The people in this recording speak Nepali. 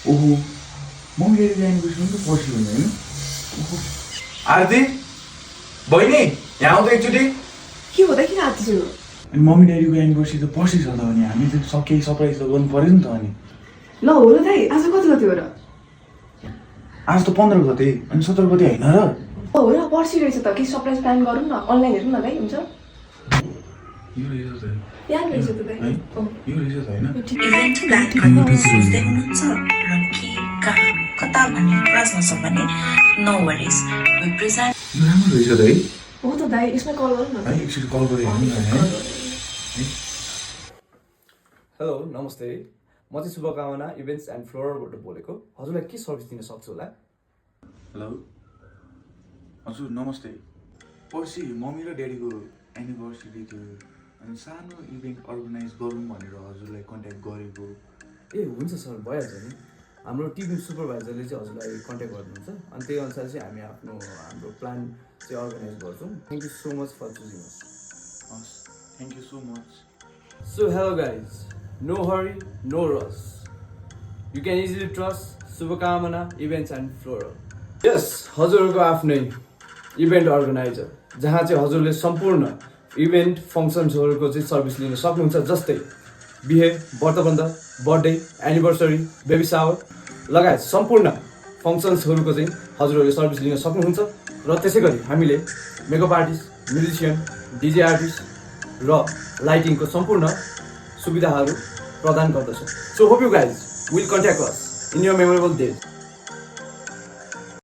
ओहो मम्मी ड्याडीको एनिभर्सरी पनि त पर्सि हुने होइन ओहो आरती बहिनी यहाँ आउँदा एकचोटि के हुँदा किन आएको छु अनि मम्मी ड्याडीको एनिभर्सरी त पर्सि छ त अनि हामी त केही सरप्राइज त गर्नु पऱ्यो नि त अनि ल हो र दाइ आज कति गते हो र आज त 15 गते अनि 17 गते होइन र हो र पर्सि रहेछ त केही सरप्राइज प्लान गरौँ न अनलाइन हेरौँ न दाइ हुन्छ यो रहेछ त याद रहेछ त दाइ है यो रहेछ त होइन इभेन्ट प्लान गर्न सोच्दै हुनुहुन्छ र के कहाँ कता भन्ने प्रश्न छ भने नो वरिज वी प्रेजेन्ट यो राम्रो रहेछ त है हो त दाइ यसमा कल गरौँ न है एकचोटि कल गरेर हेर्नु न है हेलो नमस्ते म चाहिँ शुभकामना इभेन्ट्स एन्ड फ्लोरबाट बोलेको हजुरलाई के सर्भिस दिन सक्छु होला हेलो हजुर नमस्ते पर्सि मम्मी र ड्याडीको एनिभर्सरी थियो अनि सानो इभेन्ट अर्गनाइज गरौँ भनेर हजुरलाई कन्ट्याक्ट गरेको ए हुन्छ सर भइहाल्छ नि हाम्रो टिम सुपरभाइजरले चाहिँ हजुरलाई कन्ट्याक्ट गर्नुहुन्छ अनि त्यही अनुसार चाहिँ हामी हाम्रो प्लान चाहिँ अर्गनाइज गर्छौँ thank you so much for choosing us हस् thank you so much so hello guys no hurry no rush you can easily trust Shubhakamana events and floral यस हजुरहरूको आफ्नै इभेन्ट अर्गनाइजर जहाँ चाहिँ हजुरले सम्पूर्ण इभेन्ट फङ्सन्सहरूको चाहिँ सर्भिस लिन सक्नुहुन्छ जस्तै बिहे व्रतबन्ध बर्थडे एनिभर्सरी बेबी सावर लगायत सम्पूर्ण फङ्सन्सहरूको चाहिँ हजुरहरूले सर्भिस लिन सक्नुहुन्छ र त्यसै गरी हामीले makeup artist musician DJ artist र लाइटिङको सम्पूर्ण सुविधाहरू प्रदान गर्दछौँ so hope you guys will contact us in your memorable days